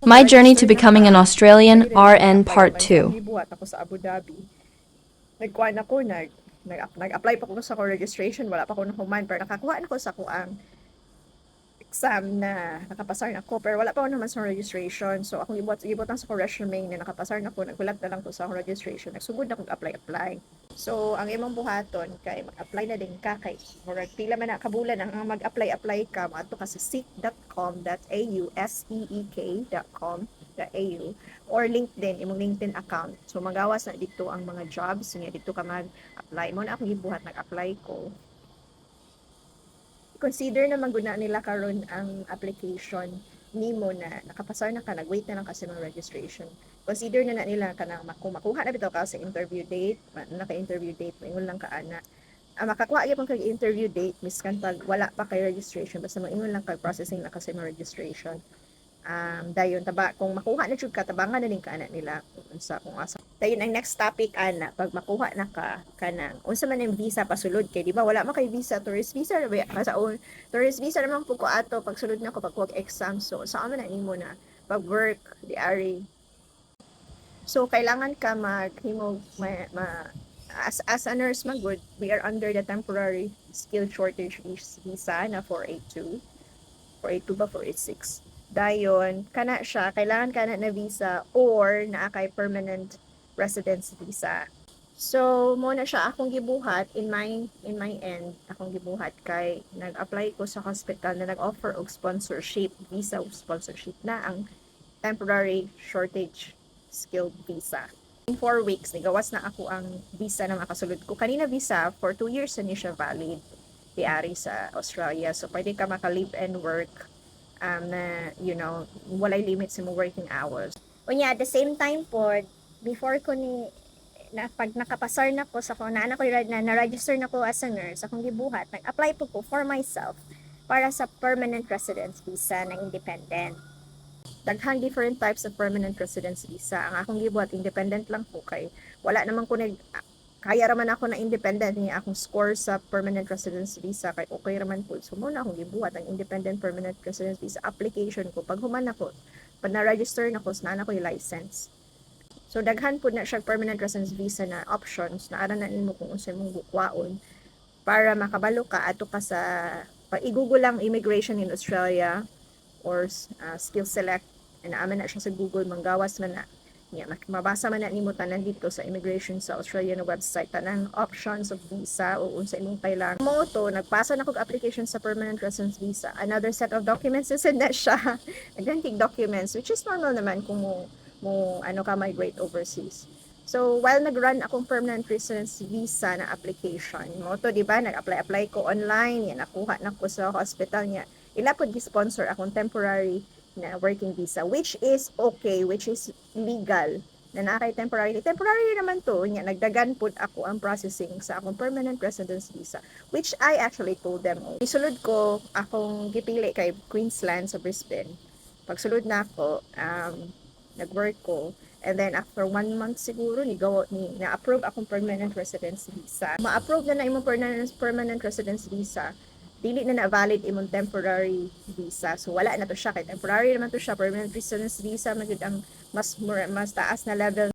My Journey to Register na Becoming ka. An Australian Pwede na RN mag-apply Part apply. So, ang 2. gibuhat ako sa Abu Dhabi, nagkuan ako, nag-apply pa ko sa akong registration, wala pa ko nahuman, pero nakakuha na ko sa akoang exam na nakapasar na ko, pero wala pa ko naman sa registration. So, akong gibutang sa akong resume na nakapasar na ko, naghulat na lang ko sa akong registration. Nagsugod na kong apply-apply. So, ang imong buhaton kay mag-apply na din ka kay murag pila man na kabulan ang mag-apply-apply ka, moadto ka sa seek.com.au, seek.com.au or LinkedIn, imong LinkedIn account. So, magawas na dito ang mga jobs nga dito ka mag-apply. Mao na akong gibuhat, nag-apply ko. Consider na maguna nila karon ang application nimo na nakapasar na ka, nag-wait na lang kasi ng registration. Consider na na nila kanang kung makuha na bitaw ka sa interview date, naka-interview date, maingon lang ka ana. Ah, makakuha gyud kag interview date miskan pag wala pa kay registration, basta maingon lang kag processing na kasi mo registration. Dayon taba kung makuha na jud ka, tabangan na din ka ana nila kung unsa, kung asa. Dayon ang next topic ana, pag makuha na ka, kanang unsa man ang visa pasulod, kay di ba wala man kay visa, tourist visa ra ba ka sa tourist visa naman pud ko ato pagsulod na ko, pagkuha og exam. So sa man na nimo na pag work di ari? So kailangan ka maghimo ma, as a nurse man gud, we are under the temporary skill shortage visa na 482, 482 ba, 486. Dayon kana siya, kailangan ka na na visa or naa kay permanent residence visa. So mao na siya akong gibuhat in my end. Akong gibuhat kay nag-apply ko sa hospital na nag-offer og sponsorship visa, sponsorship na ang temporary shortage skilled visa. In 4 weeks nigawas na ako ang visa na makasulod ko kanina. Visa for 2 years na ni siya valid diari sa Australia, so pwede ka maka-live and work na walay limit sa imong working hours. Unya, at the same time po, before ko ni na pag nakapasar na ko sa ko na ko na na-register na ko as a nurse, akong gibuhat, nag-apply po ko for myself para sa permanent residence visa na independent. Daghang different types of permanent residence visa. Ang akong gibuhat, independent lang ko kay wala naman ko nag kaya raman ako na independent niya. Akong score sa permanent residence visa kay okay raman po. So mao na akong gibuhat ang independent permanent residence visa application ko. Pag human ako, pag na-register na ko, naa na ko yung license. So daghan pud na siya permanent residence visa na options na ara na nimo kung unsa imong kuhaon. Para makabalo ka, ato ka sa pag i-Google lang "immigration in Australia" or "skill select" and naa man na siya sa Google, manggawas man na niya, mabasa man na nimo tanan dito sa immigration sa Australia na website, tanang options of visa o unsa imong kailangan mo to. Nagpasa na kog application sa permanent residence visa. Another set of documents is na siya, daghan documents, which is normal naman kung mo ano ka, migrate overseas. So while nag-run akong permanent residence visa na application mao to, di ba nag-apply apply ko online yan, nakuha na ko sa hospital niya, ila pod gi-sponsor akong temporary na working visa, which is okay, which is legal na naa kay temporary. Temporary naman to nya. Nagdagan pud ako ang processing sa akong permanent residence visa, which I actually told them. Isulod ko, akong gipili kay Queensland sa Brisbane. Pagsulod na ako, nag-work ko, and then after one month siguro ni go ni na-approve akong permanent residence visa. Ma-approve na na imong permanent residence visa, dili na na valid imong temporary visa. So wala na to siya kay temporary naman to siya, permanent residence visa man jud ang mas more, mas taas na level.